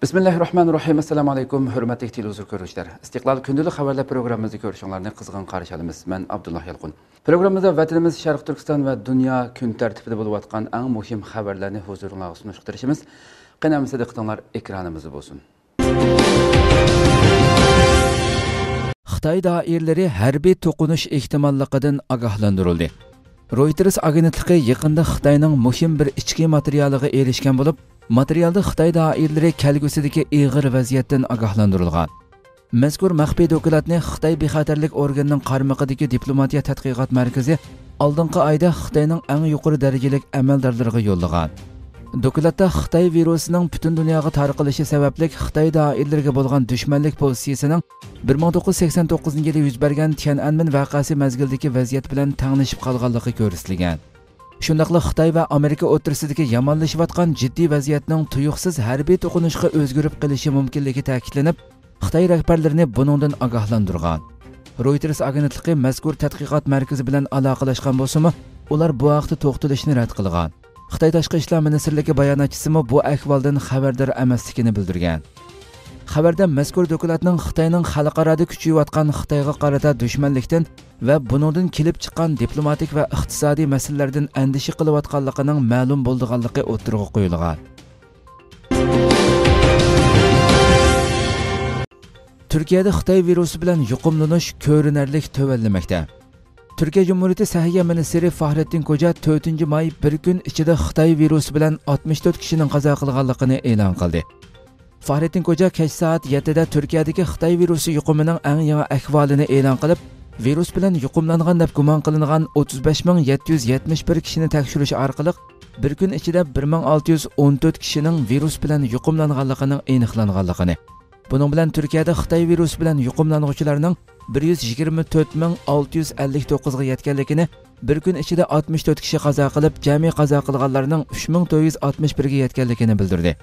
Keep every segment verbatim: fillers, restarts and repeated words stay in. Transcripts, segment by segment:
بىسمىللاھىررەھمانىررەھىم. ئەسسالامۇ ئەلەيكۇم، ھۆرمەتلىك تېلېۋىزور كۆرۈشلەر. ئىستىقلال كۈندىلىك خەۋەرلەر پروگراممىمىزدا كۆرۈشۈڭلارنى قىزغىن قارشى ئالىمىز. مەن ئابدۇللا يالقۇن. پروگراممىمىزدا ۋەتىنىمىز، شەرقىي تۈركىستان ۋە دۇنيا كۈن تەرتىپىدە بولۇۋاتقان ئەڭ مۇھىم خەۋەرلەرنى ھۇزۇرۇڭلارغا سۇنۇشقا تىرىشىمىز. قېنى ئەمىسە دىققىتىڭلار ئېكرانىمىزدا بولسۇن. خىتاي دائىرىلىرى ھەربىي توقۇنۇش ئېھتىماللىقىدىن ئاگاھلاندۇرۇلدى. رويتېرس ئاگېنتلىقى يېقىندا خىتاينىڭ مۇھىم بىر ئىچكى ماتېرىيالىغا ئېرىشكەن بولۇپ، ماتېرىيالدا خىتاي دائىرىلىرى كەلگۈسىدىكى ئېغىر ۋەزىيەتتىن ئاگاھلاندۇرۇلغان. مەزكۇر مەخپىي دوكلاتنى خىتاي بىخەتەرلىك ئورگىنىنىڭ قارمىقىدىكى دىپلوماتىيە تەتقىقات مەركىزى ئالدىنقى ئايدا خىتاينىڭ ئەڭ يۇقىرى دەرىجىلىك ئەمەلدارلىرىغا يوللىغان. دوكلاتتا خىتاي ۋىرۇسىنىڭ پۈتۈن دۇنياغا تارقىلىشى سەۋەبلىك خىتاي دائىرىلىرىگە بولغان دۈشمەنلىك پوزىتسىيىسىنىڭ بىر مىڭ توققۇز يۈز سەكسەن توققۇزىنچى يىلى يۈز بەرگەن تيەنئەنمېن ۋەقەسى مەزگىلىدىكى ۋەزىيەت بىلەن تەڭلىشىپ قالغانلىقى كۆرسىتىلگەن. شۇنداقلا خىتاي ۋە ئامېرىكا ئوتتۇرىسىدىكى يامانلىشىۋاتقان جىددىي ۋەزىيەتنىڭ تۇيۇقسىز ھەربىي توقۇنۇشقا ئۆزگىرىپ قېلىشى مۇمكىنلىكى تەكىتلىنىپ، خىتاي رەھبەرلىرىنى بۇنىڭدىن ئاگاھلاندۇرغان. رويتېرس ئاگېنتلىقى مەزكۇر تەتقىقات مەركىزى بىلەن ئالاقىلەشكەن بولسىمۇ، ئۇلار بۇ ھەقتە توختىلىشنى رەت قىلغان. خىتاي تاشقى ئىشلار مىنىستىرلىكى باياناتچىسىمۇ بۇ ئەھۋالدىن خەۋەردار ئەمەسلىكىنى بىلدۈرگەن. خەۋەردە مەزكۇر دوكلاتنىڭ خىتاينىڭ خەلقئارادا كۈچىيىۋاتقان خىتايغا قارىتا دۈشمەنلىكتىن ۋە بۇنىڭدىن كېلىپ چىققان دىپلوماتىك ۋە ئىقتىسادىي مەسىلىلەردىن ئەندىشە قىلىۋاتقانلىقىنىڭ مەلۇم بولىدىغانلىقى ئوتتۇرىغا قويۇلغان. تۈركىيەدە خىتاي ۋىرۇسى بىلەن يۇقۇملىنىش كۆرۈنەرلىك تۆۋەنلىمەكتە. تۈركىيە جۇمھۇرىيىتى سەھىيە مىنىستىرى فاھرېتتىن كوجا تۆتىنچى ماي بىر كۈن ئىچىدە خىتاي ۋىرۇسى بىلەن ئاتمىش تۆت كىشىنىڭ قازا قىلغانلىقىنى ئېلان قىلدى. فاھرېتتىن كوجا كەچ سائەت يەتتىدە تۈركىيەدىكى خىتاي ۋىرۇسى يۇقۇمىنىڭ ئەڭ يېڭى ئەھۋالىنى ئېلان قىلىپ، ۋىرۇس بىلەن يۇقۇملانغان دەپ گۇمان قىلىنغان ئوتتۇز بەش مىڭ يەتتە يۈز يەتمىش بىر كىشىنى تەكشۈرۈش ئارقىلىق، بىر كۈن ئىچىدە بىر مىڭ ئالتە يۈز ئون تۆت كىشىنىڭ ۋىرۇس بىلەن يۇقۇملانغانلىقىنىڭ ئېنىقلانغانلىقىنى، بۇنىڭ بىلەن تۈركىيەدە خىتاي ۋىرۇسى بىلەن يۇقۇملانغۇچىلارنىڭ بىر يۈز يىگىرمە تۆت مىڭ ئالتە يۈز ئەللىك توققۇزغا يەتكەنلىكىنى، بىر كۈن ئىچىدە ئاتمىش تۆت كىشى قازا قىلىپ، جەمئىي قازا قىلغانلارنىڭ ئۈچ مىڭ تۆت يۈز ئاتمىش بىرگە يەتكەنلىكىنى بىلدۈردى.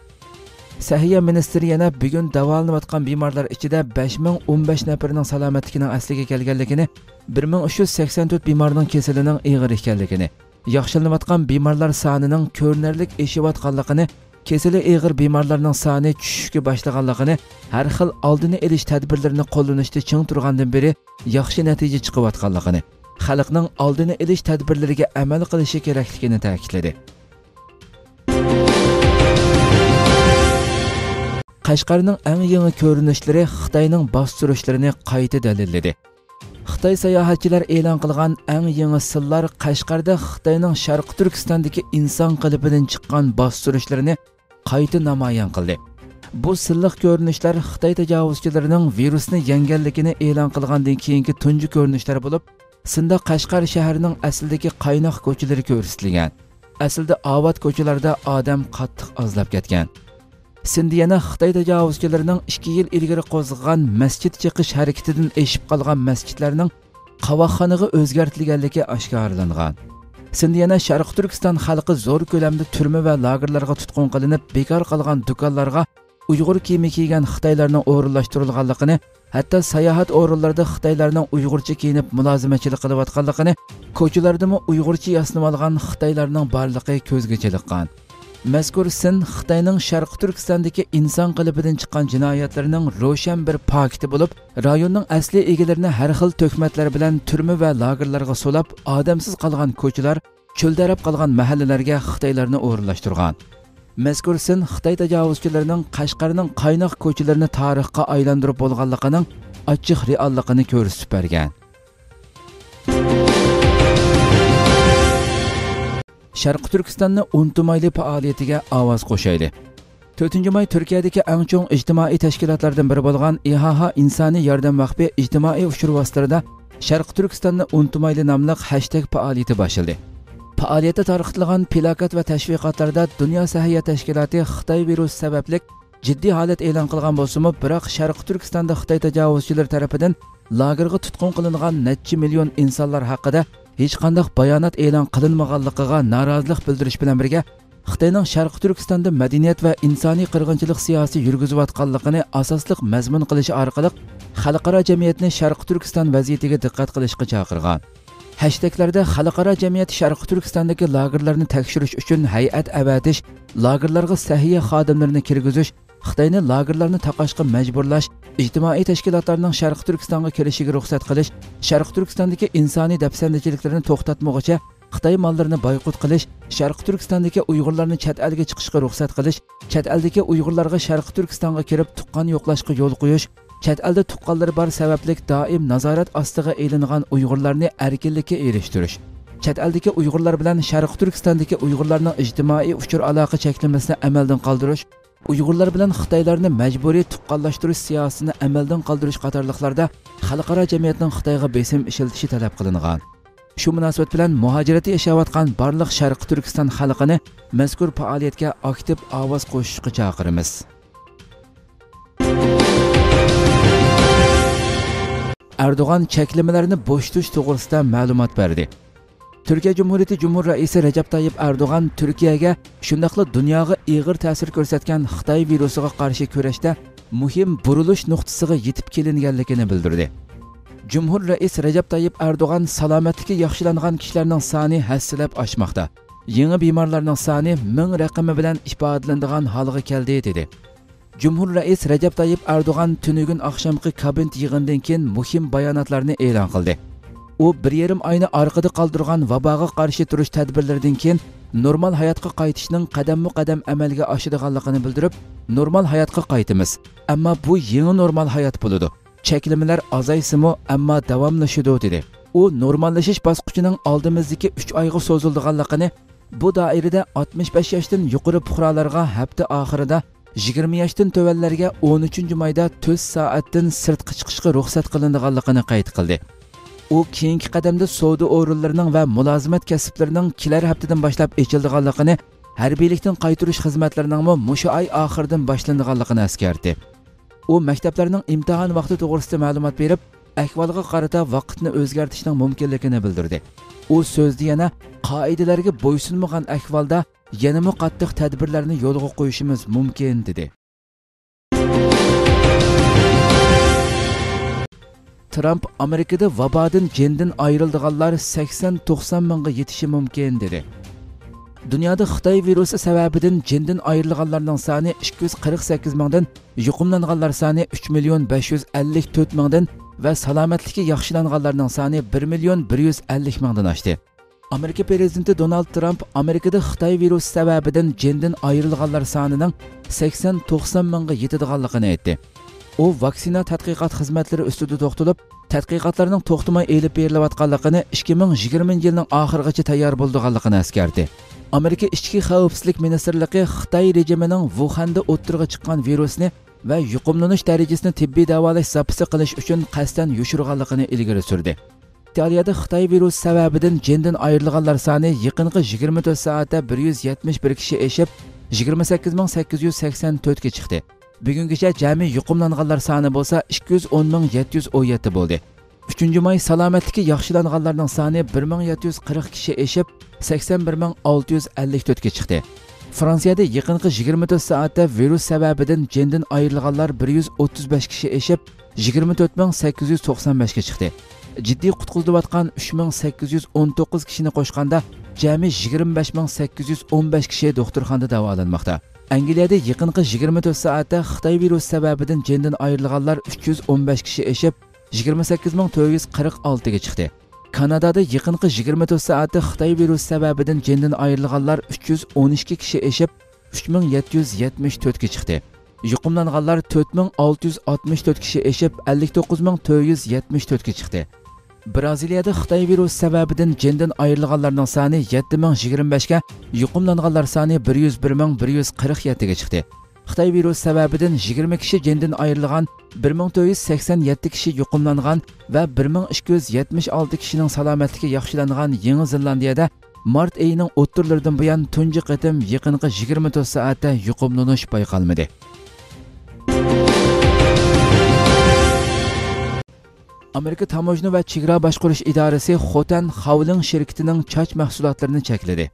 سەھىيە مىنىستىرى يەنە بۈگۈن داۋالىنىۋاتقان بىمارلار ئىچىدە بەش مىڭ ئون بەش نەپىرىنىڭ سالامەتلىكىنىڭ ئەسلىگە كەلگەنلىكىنى، بىر مىڭ ئۈچ يۈز سەكسەن تۆت بىمارنىڭ كېسىلىنىڭ ئېغىر ئىكەنلىكىنى، ياخشىلىنىۋاتقان بىمارلار سانىنىڭ كۆرۈنەرلىك ئېشىۋاتقانلىقىنى، كېسىلى ئېغىر بىمارلارنىڭ سانى چۈشۈشكە باشلىغانلىقىنى، ھەر خىل ئالدىنى ئېلىش تەدبىرلىرىنى قوللىنىشتا چىڭ تۇرغاندىن بېرى ياخشى نەتىجە چىقىۋاتقانلىقىنى، خەلقنىڭ ئالدىنى ئېلىش تەدبىرلىرىگە ئەمەل قىلىشى كېرەكلىكىنى تەكىتلىدى. قەشقەرنىڭ ئەڭ يېڭى كۆرۈنۈشلىرى خىتاينىڭ باستۇرۇشلىرىنى قايتا دەلىللىدى. خىتاي ساياھەتچىلەر ئېلان قىلغان ئەڭ يېڭى سىنلار قەشقەردە خىتاينىڭ شەرقىي تۈركىستاندىكى ئىنسان قېلىپىدىن چىققان باستۇرۇشلىرىنى قايتا نامايان قىلدى. بۇ سىنلىق كۆرۈنۈشلەر خىتاي تاجاۋۇزچىلىرىنىڭ ۋىرۇسنى يەڭگەنلىكىنى ئېلان قىلغاندىن كېيىنكى تۇنجى كۆرۈنۈشلەر بولۇپ، سىندا قەشقەر شەھىرىنىڭ ئەسلىدىكى قايناق كوچىلىرى كۆرسىتىلگەن. ئەسلىدە ئاۋات كوچىلاردا ئادەم قاتتىق ئازلاپ كەتكەن. سىندى يەنە خىتاي تاجاۋۇزچىلىرىنىڭ ئىككى يىل ئىلگىرى قوزغىغان مەسچىت چېقىش ھەرىكىتىدىن ئېشىپ قالغان مەسچىتلەرنىڭ قاۋاقخانىغا ئۆزگەرتىلگەنلىكى ئاشكارىلانغان. سىندى يەنە شەرقىي تۈركىستان خەلقى زور كۆلەمدە تۈرمە ۋە لاگېرلارغا تۇتقۇن قىلىنىپ، بىكار قالغان دۇكانلارغا ئۇيغۇر كىيىمى كىيگەن خىتايلارنىڭ ئورۇنلاشتۇرۇلغانلىقىنى، ھەتتا ساياھەت ئورۇنلىرىدا خىتايلارنىڭ ئۇيغۇرچە كىيىنىپ مۇلازىمەتچىلىك قىلىۋاتقانلىقىنى، كوچىلاردىمۇ ئۇيغۇرچە ياسىنىۋالغان خىتايلارنىڭ بارلىقى كۆزگە چېلىققان. مەزكۇر سىن خىتاينىڭ شەرقىي تۈركىستاندىكى ئىنسان قېلىپىدىن چىققان جىنايەتلىرىنىڭ روشەن بىر پاكىتى بولۇپ، رايوننىڭ ئەسلىي ئىگىلىرىنى ھەر خىل تۆھمەتلەر بىلەن تۈرمە ۋە لاگېرلارغا سولاپ، ئادەمسىز قالغان كوچىلار، چۆلدەرەپ قالغان مەھەللىلەرگە خىتايلارنى ئورۇنلاشتۇرغان. مەزكۇر سىن خىتاي تاجاۋۇزچىلىرىنىڭ قەشقەرنىڭ قايناق كوچىلىرىنى تارىخقا ئايلاندۇرۇپ بولغانلىقىنىڭ ئاچچىق رېئاللىقىنى كۆرسىتىپ بەرگەن. شەرقىي تۈركىستاننى ئۇنتۇمايلى پائالىيىتىگە ئاۋاز قوشايلى. تۆتىنچى ماي تۈركىيەدىكى ئەڭ چوڭ ئىجتىمائىي تەشكىلاتلاردىن بىرى بولغان ئىھاھا ئىنسانىي ياردەم ۋەقپى ئىجتىمائىي ئۇچۇر ۋاسىتىلىرىدا شەرقىي تۈركىستاننى ئۇنتۇمايلى ناملىق ھەشتەگ پائالىيىتى باشلىدى. پائالىيەتتە تارقىتىلغان پىلاكات ۋە تەشۋىقاتلاردا دۇنيا سەھىيە تەشكىلاتى خىتاي ۋىرۇسى سەۋەبلىك جىددىي ھالەت ئېلان قىلغان بولسىمۇ، بىراق شەرقىي تۈركىستاندا خىتاي تاجاۋۇزچىلىرى تەرىپىدىن لاگېرغا تۇتقۇن قىلىنغان نەچچە مىليون ئىنسانلار ھەققىدە ھېچقانداق بايانات ئېلان قىلىنمىغانلىقىغا نارازىلىق بىلدۈرۈش بىلەن بىرگە، خىتاينىڭ شەرقىي تۈركىستاندا مەدەنىيەت ۋە ئىنسانىي قىرغىنچىلىق سىياسىتى يۈرگۈزۈۋاتقانلىقىنى ئاساسلىق مەزمۇن قىلىش ئارقىلىق، خەلقئارا جەمئىيەتنى شەرقىي تۈركىستان ۋەزىيىتىگە دىققەت قىلىشقا چاقىرغان. ھەشتەگلەردە خەلقئارا جەمئىيەت شەرقىي تۈركىستاندىكى لاگېرلارنى تەكشۈرۈش ئۈچۈن ھەيئەت ئەۋەتىش، لاگېرلارغا سەھىيە خادىملىرىنى كىرگۈزۈش، خىتاينى لاگېرلارنى تاقاشقا مەجبۇرلاش، ئىجتىمائىي تەشكىلاتلارنىڭ شەرقىي تۈركىستانغا كېلىشىگە رۇخسەت قىلىش، شەرقىي تۈركىستاندىكى ئىنسانىي دەپسەندىچىلىكلىرىنى توختاتمىغۇچە خىتاي ماللىرىنى بايقۇت قىلىش، شەرقىي تۈركىستاندىكى ئۇيغۇرلارنى چەت ئەلگە چىقىشقا رۇخسەت قىلىش، چەت ئەلدىكى ئۇيغۇرلارغا شەرقىي تۈركىستانغا كىرىپ تۇغقان يوقلاشقا يول قويۇش، چەت ئەلدە تۇغقانلىرى بار سەۋەبلىك دائىم نازارەت ئاستىغا ئېلىنغان ئۇيغۇرلارنى ئەركىنلىككە ئېرىشتۈرۈش، چەت ئەلدىكى ئۇيغۇرلار بىلەن شەرقىي تۈركىستاندىكى ئۇيغۇرلارنىڭ ئىجتىمائىي ئۇچۇر ئالاقە چەكلىمىسىنى ئەمەلدىن قالدۇرۇش، ئۇيغۇرلار بىلەن خىتايلارنى مەجبۇرىي تۇغقانلاشتۇرۇش سىياسىتىنى ئەمەلدىن قالدۇرۇش قاتارلىقلاردا خەلقئارا جەمئىيەتنىڭ خىتايغا بېسىم ئىشلىتىشى تەلەپ قىلىنغان. شۇ مۇناسىۋەت بىلەن مۇھاجىرەتتە ياشاۋاتقان بارلىق شەرقىي تۈركىستان خەلقىنى مەزكۇر پائالىيەتكە ئاكتىپ ئاۋاز قوشۇشقا چاقىرىمىز. ئەردوغان چەكلىمىلەرنى بوشىتىش توغرىسىدا مەلۇمات بەردى. تۈركىيە جۇمھۇرىيىتى جۇمھۇر رەئىسى رەجەپ تايىپ ئەردوغان تۈركىيەگە، شۇنداقلا دۇنياغا ئېغىر تەسىر كۆرسەتكەن خىتاي ۋىرۇسىغا قارشى كۈرەشتە مۇھىم بۇرۇلۇش نۇقتىسىغا يېتىپ كېلىنگەنلىكىنى بىلدۈردى. جۇمھۇر رەئىس رەجەپ تايىپ ئەردوغان سالامەتلىكى ياخشىلانغان كىشىلەرنىڭ سانى ھەسسىلەپ ئاشماقتا، يېڭى بىمارلارنىڭ سانى مىڭ رەقىمى بىلەن ئىپادىلىنىدىغان ھالغا كەلدى، دېدى. جۇمھۇر رەئىس رەجەپ تايىپ ئەردوغان تۈنۈگۈن ئاخشامقى كابىنېت يىغىنىدىن كېيىن مۇھىم باياناتلارنى ئېلان قىلدى. ئۇ بىر يېرىم ئاينى ئارقىدا قالدۇرغان ۋاباغا قارشى تۇرۇش تەدبىرلىرىدىن كېيىن نورمال ھاياتقا قايتىشنىڭ قەدەممۇ قەدەم ئەمەلگە ئاشىدىغانلىقىنى بىلدۈرۈپ، نورمال ھاياتقا قايتىمىز. ئەمما بۇ يېڭى نورمال ھايات بولىدۇ. چەكلىمىلەر ئازايسىمۇ، ئەمما داۋاملىشىدۇ، دېدى. ئۇ نورماللىشىش باسقۇچىنىڭ ئالدىمىزدىكى ئۈچ ئايغا سوزۇلىدىغانلىقىنى، بۇ دائىرىدە ئاتمىش بەش ياشتىن يۇقىرى پۇقرالارغا ھەپتە ئاخىرىدا، يىگىرمە ياشتىن تۆۋەنلەرگە ئون ئۈچىنچى مايدا تۆت سائەتتىن سىرتقا چىقىشقا رۇخسەت قىلىنىدىغانلىقىنى قەيت قىلدى. ئۇ كېيىنكى قەدەمدە سودا ئورۇنلىرىنىڭ ۋە مۇلازىمەت كەسىپلىرىنىڭ كېلەر ھەپتىدىن باشلاپ ئېچىلىدىغانلىقىنى، ھەربىيلىكتىن قايتۇرۇش خىزمەتلىرىنىڭمۇ مۇشۇ ئاي ئاخىرىدىن باشلىنىدىغانلىقىنى ئەسكەرتتى. ئۇ مەكتەپلەرنىڭ ئىمتىھان ۋاقتى توغرىسىدا مەلۇمات بېرىپ، ئەھۋالغا قارىتا ۋاقىتنى ئۆزگەرتىشنىڭ مۇمكىنلىكىنى بىلدۈردى. ئۇ سۆزىدە يەنە، قائىدىلەرگە بويسۇنمىغان ئەھۋالدا يەنىمۇ قاتتىق تەدبىرلەرنى يولغا قويۇشىمىز مۇمكىن، دېدى. ترامپ ئامېرىكىدا ۋابادىن جېنىدىن ئايرىلىدىغانلار سەكسەن توقسان مىڭغا يېتىشى مۇمكىن، دېدى. دۇنيادا خىتاي ۋىرۇسى سەۋەبىدىن جېنىدىن ئايرىلغانلارنىڭ سانى ئىككى يۈز قىرىق سەككىز مىڭدىن، يۇقۇملانغانلار سانى ئۈچ مىليون بەش يۈز ئەللىك تۆت مىڭدىن ۋە سالامەتلىكى ياخشىلانغانلارنىڭ سانى بىر مىليون بىر يۈز ئەللىك مىڭدىن ئاشتى. ئامېرىكا پىرېزىدېنتى دونالد ترامپ ئامېرىكىدا خىتاي ۋىرۇسى سەۋەبىدىن جېنىدىن ئايرىلغانلار سانىنىڭ سەكسەن توقسان مىڭغا يېتىدىغانلىقىنى ئېيتتى. ئۇ ۋاكسىنا تەتقىقات خىزمەتلىرى ئۈستىدە توختىلىپ، تەتقىقاتلارنىڭ توختىماي ئېلىپ بېرىلىۋاتقانلىقىنى، ئىككى مىڭ يىگىرمىنچى يىلنىڭ ئاخىرىغىچە تەييار بولىدىغانلىقىنى ئەسكەرتتى. ئامېرىكا ئىچكى خەۋپسىزلىك مىنىستىرلىقى خىتاي رېجىمىنىڭ ۋۇخەندە ئوتتۇرىغا چىققان ۋىرۇسنى ۋە يۇقۇملىنىش دەرىجىسىنى تېببىي داۋالاش زاپىسى قىلىش ئۈچۈن قەستەن يوشۇرغانلىقىنى ئىلگىرى سۈردى. ئىتالىيەدە خىتاي ۋىرۇسى سەۋەبىدىن جېنىدىن ئايرىلغانلار سانى يېقىنقى يىگىرمە تۆت سائەتتە بىر يۈز يەتمىش بىر كىشى ئېشىپ، يىگىرمە سەككىز مىڭ سەككىز يۈز سەكسەن تۆتكە چىقتى. بۈگۈنگىچە جەمئىي يۇقۇملانغانلار سانى بولسا ئىككى يۈز ئون مىڭ يەتتە يۈز ئون يەتتە بولدى. ئۈچىنچى ماي سالامەتلىكى ياخشىلانغانلارنىڭ سانى بىر مىڭ يەتتە يۈز قىرىق كىشى ئېشىپ، سەكسەن بىر مىڭ ئالتە يۈز ئەللىك تۆتكە چىقتى. فرانسىيەدە يېقىنقى يىگىرمە تۆت سائەتتە ۋىرۇس سەۋەبىدىن جېنىدىن ئايرىلغانلار بىر يۈز ئوتتۇز بەش كىشى ئېشىپ، يىگىرمە تۆت مىڭ سەككىز يۈز توقسان بەشكە چىقتى. جىددىي قۇتقۇزۇلۇۋاتقان ئۈچ مىڭ سەككىز يۈز ئون توققۇز كىشىنى قوشقاندا، جەمئىي يىگىرمە بەش مىڭ سەككىز يۈز ئون بەش كىشى دوختۇرخانىدا داۋالانماقتا. ئەنگلىيەدە يېقىنقى يىگىرمە تۆت سائەتتە خىتاي ۋىرۇسى سەۋەبىدىن جېنىدىن ئايرىلغانلار ئۈچ يۈز ئون بەش كىشى ئېشىپ، يىگىرمە سەككىز مىڭ تۆت يۈز قىرىق ئالتىگە چىقتى. كانادادا يېقىنقى يىگىرمە تۆت سائەتتە خىتاي ۋىرۇسى سەۋەبىدىن جېنىدىن ئايرىلغانلار ئۈچ يۈز ئون ئىككى كىشى ئېشىپ، ئۈچ مىڭ يەتتە يۈز يەتمىش تۆتكە چىقتى. يۇقۇملانغانلار تۆت مىڭ ئالتە يۈز ئاتمىش تۆت كىشى ئېشىپ، ئەللىك توققۇز مىڭ تۆت يۈز يەتمىش تۆتكە چىقتى. بىرازىلىيەدە خىتاي ۋىرۇسى سەۋەبىدىن جېنىدىن ئايرىلغانلارنىڭ سانى يەتتە مىڭ يىگىرمە بەشكە، يۇقۇملانغانلار سانى بىر يۈز بىر مىڭ بىر يۈز قىرىق يەتتىگە چىقتى. خىتاي ۋىرۇسى سەۋەبىدىن يىگىرمە كىشى جېنىدىن ئايرىلغان، بىر مىڭ تۆت يۈز سەكسەن يەتتە كىشى يۇقۇملانغان ۋە بىر مىڭ ئىككى يۈز يەتمىش ئالتە كىشىنىڭ سالامەتلىكى ياخشىلانغان يېڭى زېلاندىيەدە مارت ئېيىنىڭ ئوتتۇرىلىرىدىن بۇيان تۇنجى قېتىم يېقىنقى يىگىرمە تۆت سائەتتە يۇقۇملىنىش بايقالمىدى. ئامېرىكا تاموژنا ۋە چېگرا باشقۇرۇش ئىدارىسى خوتەن خاۋلىڭ شىركىتىنىڭ چاچ مەھسۇلاتلىرىنى چەكلىدى.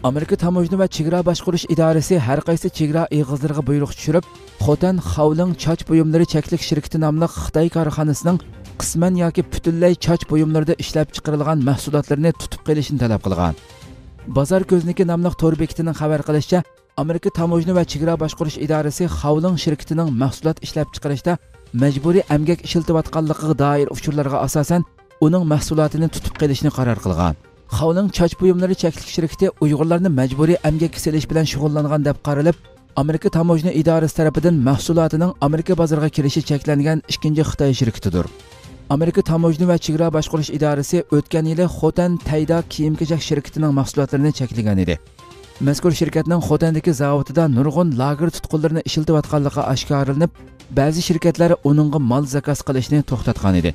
ئامېرىكا تاموژنا ۋە چېگرا باشقۇرۇش ئىدارىسى ھەر قايسى چېگرا ئېغىزلىرىغا بۇيرۇق چۈشۈرۈپ، خوتەن خاۋلىڭ چاچ بۇيۇملىرى چەكلىك شىركىتى ناملىق خىتاي كارخانىسىنىڭ قىسمەن ياكى پۈتۈنلەي چاچ بۇيۇملىرىدا ئىشلەپچىقىرىلغان مەھسۇلاتلىرىنى تۇتۇپ قېلىشىنى تەلەپ قىلغان. بازار كۆزنىكى ناملىق تور بېكىتىنىڭ خەۋەر قىلىشىچە، ئامېرىكا تاموژنا ۋە چېگرا باشقۇرۇش ئىدارىسى خاۋلىڭ شىركىتىنىڭ مەھسۇلات ئىشلەپچىقىرىشتا مەجبۇرىي ئەمگەك ئىشلىتىۋاتقانلىقىغا دائىر ئۇچۇرلارغا ئاساسەن، ئۇنىڭ مەھسۇلاتىنى تۇتۇپ قېلىشنى قارار قىلغان. خاۋلىڭ چاچ بۇيۇملىرى چەكلىك شىركىتى ئۇيغۇرلارنى مەجبۇرىي ئەمگەككە سېلىش بىلەن شۇغۇللانغان دەپ قارىلىپ، ئامېرىكا تاموژنا ئىدارىسى تەرىپىدىن مەھسۇلاتىنىڭ ئامېرىكا بازىرىغا كىرىشى چەكلەنگەن ئىككىنچى خىتاي شىركىتىدۇر. ئامېرىكا تاموژنا ۋە چېگرا باشقۇرۇش ئىدارىسى ئۆتكەن يىلى خوتەن تەيدا كىيىم-كېچەك شىركىتىنىڭ مەھسۇلاتلىرىنى چەكلىگەن ئىدى. مەزكۇر شىركەتنىڭ خوتەندىكى زاۋۇتىدا نۇرغۇن لاگېر تۇتقۇنلىرىنى ئىشلىتىۋاتقانلىقى ئاشكارىلىنىپ، بەزى شىركەتلەر ئۇنىڭغا مال زاكاز قىلىشنى توختاتقان ئىدى.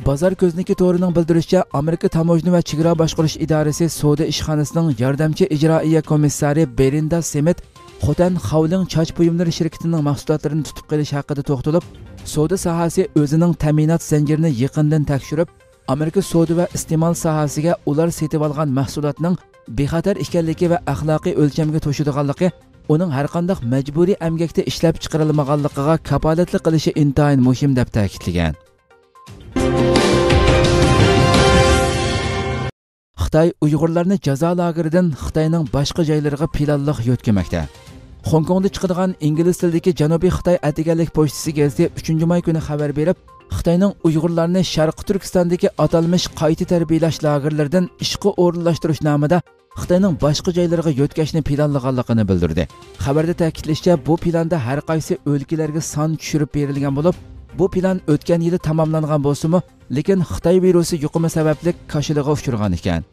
بازار كۆزنىكى تورىنىڭ بىلدۈرۈشىچە، ئامېرىكا تاموژنا ۋە چېگرا باشقۇرۇش ئىدارىسى سودا ئىشخانىسىنىڭ ياردەمچى ئىجرائىيە كومىسسارى بېرىندا سېمىت خوتەن خاۋلىڭ چاچ بۇيۇملىرى شىركىتىنىڭ مەھسۇلاتلىرىنى تۇتۇپ قېلىش ھەققىدە توختىلىپ، سودا ساھەسى ئۆزىنىڭ تەمىنات زەنجىرىنى يېقىندىن تەكشۈرۈپ، ئامېرىكا سودا ۋە ئىستېمال ساھەسىگە ئۇلار سېتىۋالغان مەھسۇلاتنىڭ بىخەتەر ئىكەنلىكى ۋە ئەخلاقىي ئۆلچەمگە توشىدىغانلىقى، ئۇنىڭ ھەرقانداق مەجبۇرىي ئەمگەكتە ئىشلەپچىقىرىلمىغانلىقىغا كاپالەتلىك قىلىشى ئىنتايىن مۇھىم، دەپ تەكىتلىگەن. خىتاي ئۇيغۇرلارنى جازا لاگېرىدىن خىتاينىڭ باشقا جايلىرىغا پىلانلىق يۆتكىمەكتە. خوڭكوڭدا چىقىدىغان ئىنگلىز تىلىدىكى جەنۇبىي خىتاي ئەتىگەنلىك پوچتىسى گېزىتى ئۈچىنچى ماي كۈنى خەۋەر بېرىپ، خىتاينىڭ ئۇيغۇرلارنى شەرقىي تۈركىستاندىكى ئاتالمىش قايتا تەربىيەلەش لاگېرلىرىدىن ئىشقا ئورۇنلاشتۇرۇش نامىدا خىتاينىڭ باشقا جايلىرىغا يۆتكەشنى پىلانلىغانلىقىنى بىلدۈردى. خەۋەردە تەكىتلىشىچە، بۇ پىلاندا ھەر قايسى ئۆلكىلەرگە سان چۈشۈرۈپ بېرىلگەن بولۇپ، بۇ پىلان ئۆتكەن يىلى تاماملانغان بولسىمۇ، لېكىن خىتاي ۋىرۇسى يۇقۇمى سەۋەبلىك كاشىلىغا ئۇچرىغان ئىكەن.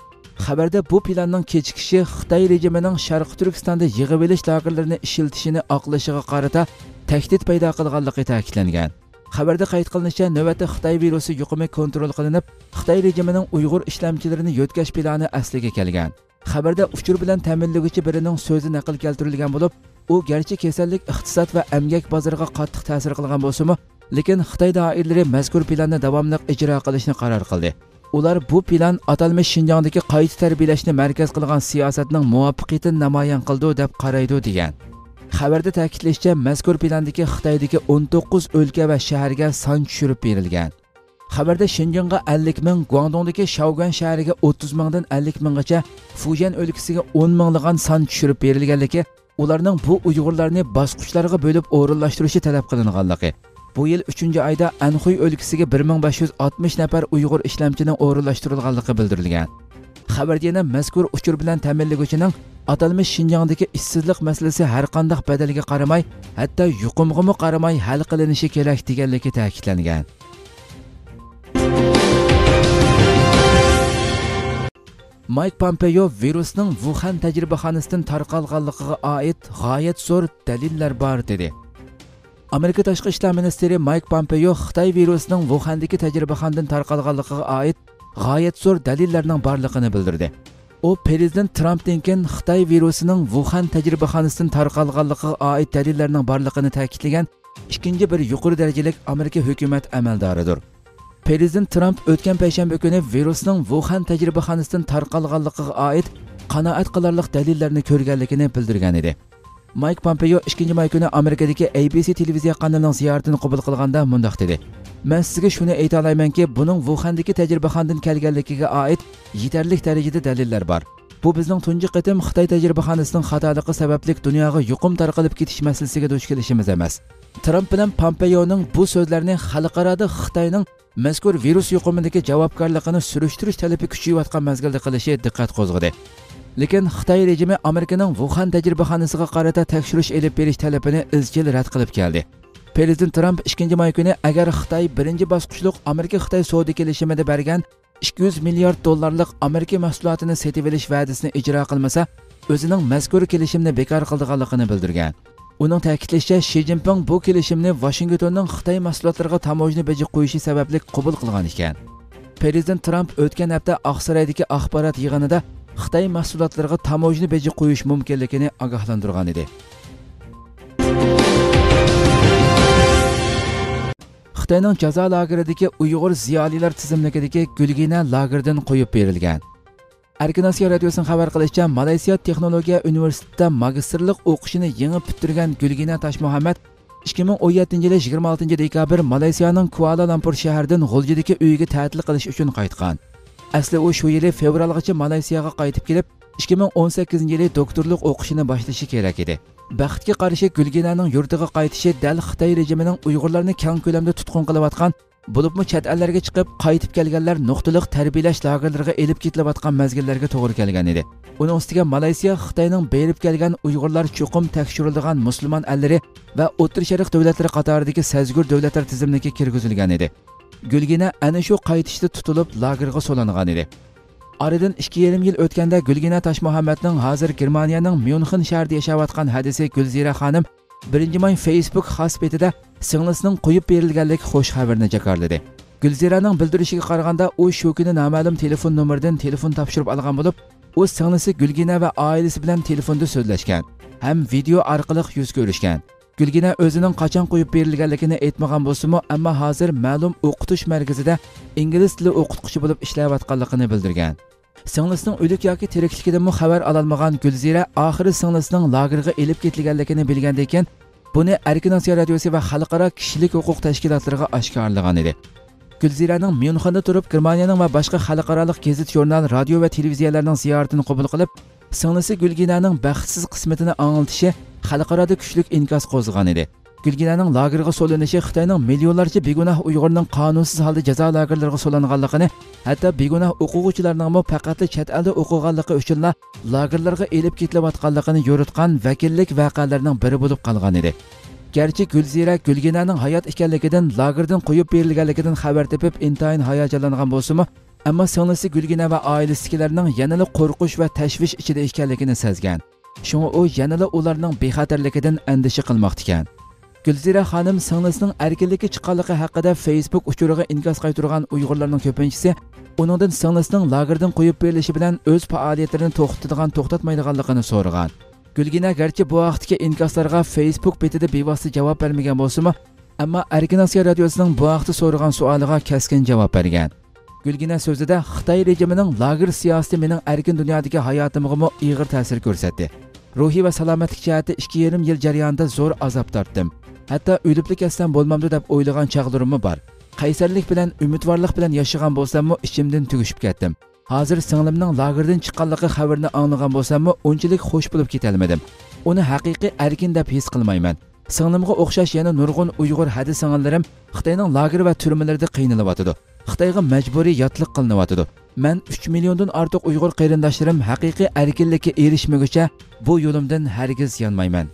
خەۋەردە بۇ پىلاننىڭ كېچىكىشى خىتاي رېجىمىنىڭ شەرقىي تۈركىستاندا يىغىۋېلىش لاگېرلىرىنى ئىشلىتىشىنى ئاقلىشىغا قارىتا تەھدىت پەيدا قىلغانلىقى تەكىتلەنگەن. خەۋەردە قەيت قىلىنىشىچە، نۆۋەتتە خىتاي ۋىرۇسى يۇقۇمى كونترول قىلىنىپ، خىتاي رېجىمىنىڭ ئۇيغۇر ئىشلەمچىلىرىنى يۆتكەش پىلانى ئەسلىگە كەلگەن. خەۋەردە ئۇچۇر بىلەن تەمىنلىگۈچى بىرىنىڭ سۆزى نەقىل كەلتۈرۈلگەن بولۇپ، ئۇ گەرچە كېسەللىك ئىقتىساد ۋە ئەمگەك بازىرىغا قاتتىق تەسىر قىلغان بولسىمۇ، لېكىن خىتاي دائىرىلىرى مەزكۇر پىلاننى داۋاملىق ئىجرا قىلىشنى قارار قىلدى. ئۇلار بۇ پىلان ئاتالمىش شىنجاڭدىكى قايتا تەربىيەلەشنى مەركەز قىلغان سىياسەتنىڭ مۇۋەپپەقىيىتىنى نامايان قىلىدۇ، دەپ قارايدۇ، دېگەن. خەۋەردە تەكىتلىشىچە، مەزكۇر پىلاندىكى خىتايدىكى ئون توققۇز ئۆلكە ۋە شەھەرگە سان چۈشۈرۈپ بېرىلگەن. خەۋەردە شىنجىڭغا ئەللىك مىڭ، گۇاڭدۇڭدىكى شياۋگۈەن شەھىرىگە ئوتتۇز مىڭدىن ئەللىك مىڭغىچە، فۇجيەن ئۆلكىسىگە ئون مىڭلىغان سان چۈشۈرۈپ بېرىلگەنلىكى، ئۇلارنىڭ بۇ ئۇيغۇرلارنى باسقۇچلارغا بۆلۈپ ئورۇنلاشتۇرۇشى تەلەپ قىلىنغانلىقى، بۇ يىل ئۈچىنچى ئايدا ئەنخۇي ئۆلكىسىگە بىر مىڭ بەش يۈز ئاتمىش نەپەر ئۇيغۇر ئىشلەمچىنىڭ ئورۇنلاشتۇرۇلغانلىقى بىلدۈرۈلگەن. خەۋەردە يەنە مەزكۇر ئۇچۇر بىلەن تەمىنلىگۈچىنىڭ ئاتالمىش شىنجاڭدىكى ئىشسىزلىق مەسىلىسى ھەرقانداق بەدەلگە قارىماي، ھەتتا يۇقۇمغىمۇ قارىماي ھەل قىلىنىشى كېرەك، دېگەنلىكى تەكىتلەنگەن. مايك پامپېيو ۋىرۇسنىڭ ۋۇخەن تەجرىبىخانىسىدىن تارقالغانلىقىغا ئائىت غايەت زور دەلىللەر بار، دېدى. ئامېرىكا تاشقى ئىشلار مىنىستىرى مايك پامپېيو خىتاي ۋىرۇسىنىڭ ۋۇخەندىكى تەجرىبىخانىدىن تارقالغانلىقىغا ئائىت غايەت زور دەلىللەرنىڭ بارلىقىنى بىلدۈردى. ئۇ پىرېزىدېنت ترامپتىن كېيىن خىتاي ۋىرۇسىنىڭ ۋۇخەن تەجرىبىخانىسىدىن تارقالغانلىقىغا ئائىت دەلىللەرنىڭ بارلىقىنى تەكىتلىگەن ئىككىنچى بىر يۇقىرى دەرىجىلىك ئامېرىكا ھۆكۈمەت ئەمەلدارىدۇر. پىرېزىدېنت ترامپ ئۆتكەن پەيشەنبە كۈنى ۋىرۇسنىڭ ۋۇخەن تەجرىبىخانىسىدىن تارقالغانلىقىغا ئائىت قانائەت قىلارلىق دەلىللەرنى كۆرگەنلىكىنى بىلدۈرگەن ئىدى. مايك پامپېيو ئىككىنچى ماي كۈنى ئامېرىكىدىكى ئەي بى سى تېلېۋىزىيە قانىلىنىڭ زىيارىتىنى قوبۇل قىلغاندا مۇنداق دېدى: «مەن سىزگە شۇنى ئېيتالايمەنكى، بۇنىڭ ۋۇخەندىكى تەجرىبىخانىدىن كەلگەنلىكىگە ئائىت يېتەرلىك دەرىجىدە دەلىللەر بار. بۇ بىزنىڭ تۇنجى قېتىم خىتاي تەجرىبىخانىسىنىڭ خاتالىقى سەۋەبلىك دۇنياغا يۇقۇم تارقىلىپ كېتىش مەسىلىسىگە دۇچ كېلىشىمىز ئەمەس.» ترامپ بىلەن پامپېيونىڭ بۇ سۆزلەرنى خەلقئارادا خىتاينىڭ مەزكۇر ۋىرۇس يۇقۇمىدىكى جاۋابكارلىقىنى سۈرۈشتۈرۈش تەلىپى كۈچىيىۋاتقان مەزگىلدە قىلىشى دىققەت قوزغىدى. لېكىن خىتاي رېجىمى ئامېرىكىنىڭ ۋۇخەن تەجرىبىخانىسىغا قارىتا تەكشۈرۈش ئېلىپ بېرىش تەلىپىنى ئىزچىل رەت قىلىپ كەلدى. پىرېزىدېنت ترامپ ئىككىنچى ماي كۈنى، ئەگەر خىتاي بىرىنچى باسقۇچلۇق ئامېرىكا-خىتاي سودا كېلىشىمىدە بەرگەن ئىككى يۈز مىليارد دوللارلىق ئامېرىكا مەھسۇلاتىنى سېتىۋېلىش ۋەدىسىنى ئىجرا قىلمىسا، ئۆزىنىڭ مەزكۇر كېلىشىمنى بىكار قىلىدىغانلىقىنى بىلدۈرگەن. ئۇنىڭ تەكىتلىشىچە، شى جىنپىڭ بۇ كېلىشىمنى ۋاشىنگتوننىڭ خىتاي مەھسۇلاتلىرىغا تاموژنا بېجى قويۇشى سەۋەبلىك قوبۇل قىلغان ئىكەن. پىرېزىدېنت ترامپ ئۆتكەن ھەپتە ئاقسارايدىكى ئاخبارات يىغىنىدا خىتاي مەھسۇلاتلىرىغا تاموژنا بېجى قويۇش مۇمكىنلىكىنى ئاگاھلاندۇرغان ئىدى. خىتاينىڭ جازا لاگېرىدىكى ئۇيغۇر زىيالىيلار تىزىملىكىدىكى گۈلگىنە لاگېردىن قويۇپ بېرىلگەن. ئەركىن ئاسىيا رادىيوسىنىڭ خەۋەر قىلىشىچە، مالايسىيا تېخنولوگىيە ئۇنىۋېرسىتېتىدا ماگىستىرلىق ئوقۇشىنى يېڭى پۈتتۈرگەن گۈلگىنە تاشمۇھەممەد ئىككى مىڭ ئون يەتتىنچى يىلى يىگىرمە ئالتىنچى دېكابىر مالايسىيانىڭ كۇئالا لامپۇر شەھىرىدىن غۇلجىدىكى ئۆيىگە تەتىل قىلىش ئۈچۈن قايتقان. ئەسلى ئۇ شۇ يىلى فېۋرالغىچە مالايسىياغا قايتىپ كېلىپ، ئىككى مىڭ ئون سەككىزىنچى يىلى دوكتورلۇق ئوقۇشىنى باشلىشى كېرەك ئىدى. بەختكە قارشى، گۈلگىنەنىڭ يۇرتىغا قايتىشى دەل خىتاي رېجىمىنىڭ ئۇيغۇرلارنى كەڭ كۆلەمدە تۇتقۇن قىلىۋاتقان، بولۇپمۇ چەت ئەللەرگە چىقىپ قايتىپ كەلگەنلەر نۇقتىلىق تەربىيەلەش لاگېرلىرىغا ئېلىپ كېتىلىۋاتقان مەزگىللەرگە توغرا كەلگەن ئىدى. ئۇنىڭ ئۈستىگە مالايسىيا خىتاينىڭ بېرىپ كەلگەن ئۇيغۇرلار چوقۇم تەكشۈرۈلىدىغان مۇسۇلمان ئەللىرى ۋە ئوتتۇرا شەرق دۆلەتلىرى قاتارىدىكى سەزگۈر دۆلەتلەر تىزىملىكىگە كىرگۈزۈلگەن ئىدى. گۈلگىنە ئەنە شۇ قايتىشتا تۇتۇلۇپ، لاگېرغا سولانغان ئىدى. ئارىدىن ئىككى يېرىم يىل ئۆتكەندە گۈلگىنە تاشمۇھەممەتنىڭ ھازىر گېرمانىيەنىڭ ميۇنخېن شەھىرىدە ياشاۋاتقان ھەدىسى گۈلزىرە خانىم بىرىنچى ماي فېيسبۇك خاس بېتىدە سىڭلىسىنىڭ قويۇپ بېرىلگەنلىك خۇش خەۋىرىنى جاكارلىدى. گۈلزىرەنىڭ بىلدۈرۈشىگە قارىغاندا، ئۇ شۇ كۈنى نامەلۇم تېلېفون نومۇرىدىن تېلېفون تاپشۇرۇپ ئالغان بولۇپ، ئۇ سىڭلىسى گۈلگىنە ۋە ئائىلىسى بىلەن تېلېفوندا سۆزلەشكەن ھەم ۋىدېئو ئارقىلىق يۈز كۆرۈشكەن. گۈلگىنە ئۆزىنىڭ قاچان قويۇپ بېرىلگەنلىكىنى ئېيتمىغان بولسىمۇ، ئەمما ھازىر مەلۇم ئوقۇتۇش مەركىزىدە ئىنگلىز تىلى ئوقۇتقۇچى بولۇپ ئىشلەۋاتقانلىقىنى بىلدۈرگەن. سىڭلىسىنىڭ ئۆلۈك ياكى تىرىكلىكىدىنمۇ خەۋەر ئالالمىغان گۈلزىرە ئاخىرى سىڭلىسىنىڭ لاگېرغا ئېلىپ كېتىلگەنلىكىنى بىلگەندىن كېيىن، بۇنى ئەركىن ئاسىيا رادىيوسى ۋە خەلقئارا كىشىلىك ھوقۇق تەشكىلاتلىرىغا ئاشكارىلىغان ئىدى. گۈلزىرەنىڭ ميۇنخېندا تۇرۇپ، گېرمانىيەنىڭ ۋە باشقا خەلقئارالىق گېزىت-ژۇرنال، رادىيو ۋە تېلېۋىزىيەلەرنىڭ زىيارىتىنى قوبۇل قىلىپ، سىڭلىسى گۈلگىنەنىڭ بەختسىز قىسمىتىنى ئاڭلىتىشى خەلقئارادا كۈچلۈك ئىنكاس قوزغىغان ئىدى. گۈلگىنەنىڭ لاگېرغا سولىنىشى خىتاينىڭ مىليونلارچە بىگۇناھ ئۇيغۇرنىڭ قانۇنسىز ھالدا جازا لاگېرلىرىغا سولانغانلىقىنى، ھەتتا بىگۇناھ ئوقۇغۇچىلارنىڭمۇ پەقەتلا چەت ئەلدە ئوقۇغانلىقى ئۈچۈنلا لاگېرلارغا ئېلىپ كېتىلىۋاتقانلىقىنى يورۇتقان ۋەكىللىك ۋەقەلەرنىڭ بىرى بولۇپ قالغان ئىدى. گەرچە گۈلزىرە گۈلگىنەنىڭ ھايات ئىكەنلىكىدىن، لاگېردىن قويۇپ بېرىلگەنلىكىدىن خەۋەر تېپىپ، ئىنتايىن ھاياجانلانغان بولسىمۇ، ئەمما سىڭلىسى گۈلگىنە ۋە ئائىلىسىدىكىلەرنىڭ يەنىلا قورقۇش ۋە تەشۋىش ئىچىدە ئىكەنلىكىنى سەزگەن. شۇڭا ئۇ يەنىلا ئۇلارنىڭ بىخەتەرلىكىدىن ئەندىشە قىلماقتىكەن. گۈلزىرە خانىم سىڭلىسىنىڭ ئەركىنلىككە چىققانلىقى ھەققىدە فېيسبۇك ئۇچۇرىغا ئىنكاس قايتۇرغان ئۇيغۇرلارنىڭ كۆپىنچىسى ئۇنىڭدىن سىڭلىسىنىڭ لاگېردىن قويۇپ بېرىلىشى بىلەن ئۆز پائالىيەتلىرىنى توختىتىدىغان، توختاتمايدىغانلىقىنى سورىغان. گۈلگىنە گەرچە بۇ ھەقتىكى ئىنكاسلارغا فېيسبۇك بېتىدە بىۋاسىتە جاۋاب بەرمىگەن بولسىمۇ، ئەمما ئەركىن ئاسىيا رادىيوسىنىڭ بۇ ھەقتە سورىغان سوئالىغا كەسكىن جاۋاب بەرگەن. گۈلگىنە سۆزىدە، خىتاي رېجىمىنىڭ لاگېر سىياسىتى مېنىڭ ئەركىن دۇنيادىكى ھاياتىمغىمۇ ئېغىر تەسىر كۆرسەتتى. روھىي ۋە سالامەتلىك جەھەتتە ئىككى يېرىم يىل جەريانىدا زور ئازاب تارتتىم. ھەتتا ئۆلۈپلا كەتسەم بولمامدۇ دەپ ئويلىغان چاغلىرىممۇ بار. قەيسەرلىك بىلەن، ئۈمىدۋارلىق بىلەن ياشىغان بولساممۇ، ئىچىمدىن تۈگۈشۈپ كەتتىم. ھازىر سىڭلىمنىڭ لاگېردىن چىققانلىقى خەۋىرىنى ئاڭلىغان بولساممۇ، ئۇنچىلىك خۇش بولۇپ كېتەلمىدىم. ئۇنى ھەقىقىي ئەركىن دەپ ھېس قىلمايمەن. سىڭلىمغا ئوخشاش يەنە نۇرغۇن ئۇيغۇر ھەدە سىڭىللىرىم خىتاينىڭ لاگېر ۋە تۈرمىلىرىدە قىينىلىۋاتىدۇ. خىتايغا مەجبۇرىي ياتلىق قىلىنىۋاتىدۇ. مەن ئۈچ مىليوندىن ئارتۇق ئۇيغۇر قېرىنداشلىرىم ھەقىقىي ئەركىنلىككە ئېرىشمىگۈچە بۇ يولۇمدىن ھەرگىز يانمايمەن.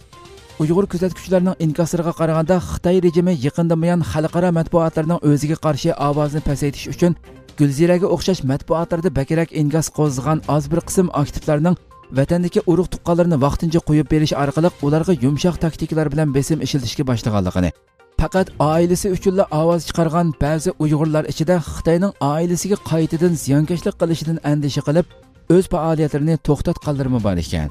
ئۇيغۇر كۆزەتكۈچىلەرنىڭ ئىنكاسلىرىغا قارىغاندا، خىتاي رېجىمى يېقىندىن بۇيان خەلقئارا مەتبۇئاتلارنىڭ ئۆزىگە قارشى ئاۋازىنى پەسەيتىش ئۈچۈن، گۈلزىرەگە ئوخشاش مەتبۇئاتلاردا بەكرەك ئىنكاس قوزغىغان ئاز بىر قىسىم ئاكتىپلارنىڭ ۋەتەندىكى ئۇرۇق-تۇغقانلىرىنى ۋاقتىنچە قويۇپ بېرىش ئارقىلىق ئۇلارغا يۇمشاق تاكتىكىلار بىلەن بېسىم ئىشلىتىشكە باشلىغانلىقىنى، پەقەت ئائىلىسى ئۈچۈنلا ئاۋاز چىقارغان بەزى ئۇيغۇرلار ئىچىدە خىتاينىڭ ئائىلىسىگە قايتىدىن زىيانكەشلىك قىلىشىدىن ئەندىشە قىلىپ، ئۆز پائالىيەتلىرىنى توختاتقانلىرىمۇ بار ئىكەن.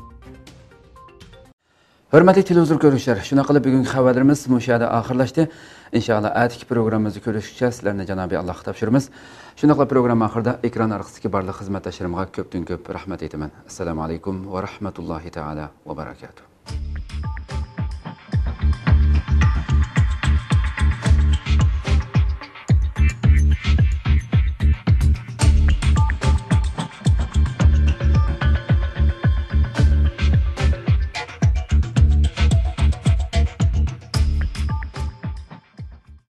ھۆرمەتلىك تېلېۋىزور كۆرۈشلەر، شۇنداق قىلىپ بۈگۈنكى خەۋەرلىرىمىز مۇشۇ يەردە ئاخىرلاشتى. ئىنشائاللا، ئەتىكى پروگراممىمىزدا كۆرۈشكىچە سىلەرنى جانابى ئاللاھقا تاپشۇرىمىز. شۇنداقلا پروگرامما ئاخىرىدا ئېكران ئارقىسىدىكى بارلىق خىزمەتداشلىرىمغا كۆپتىن كۆپ رەھمەت ئېيتىمەن. ئەسسالامۇ ئەلەيكۇم ۋە رەھمەتۇللاھى تائالا ۋە بەرەكاتۇھ.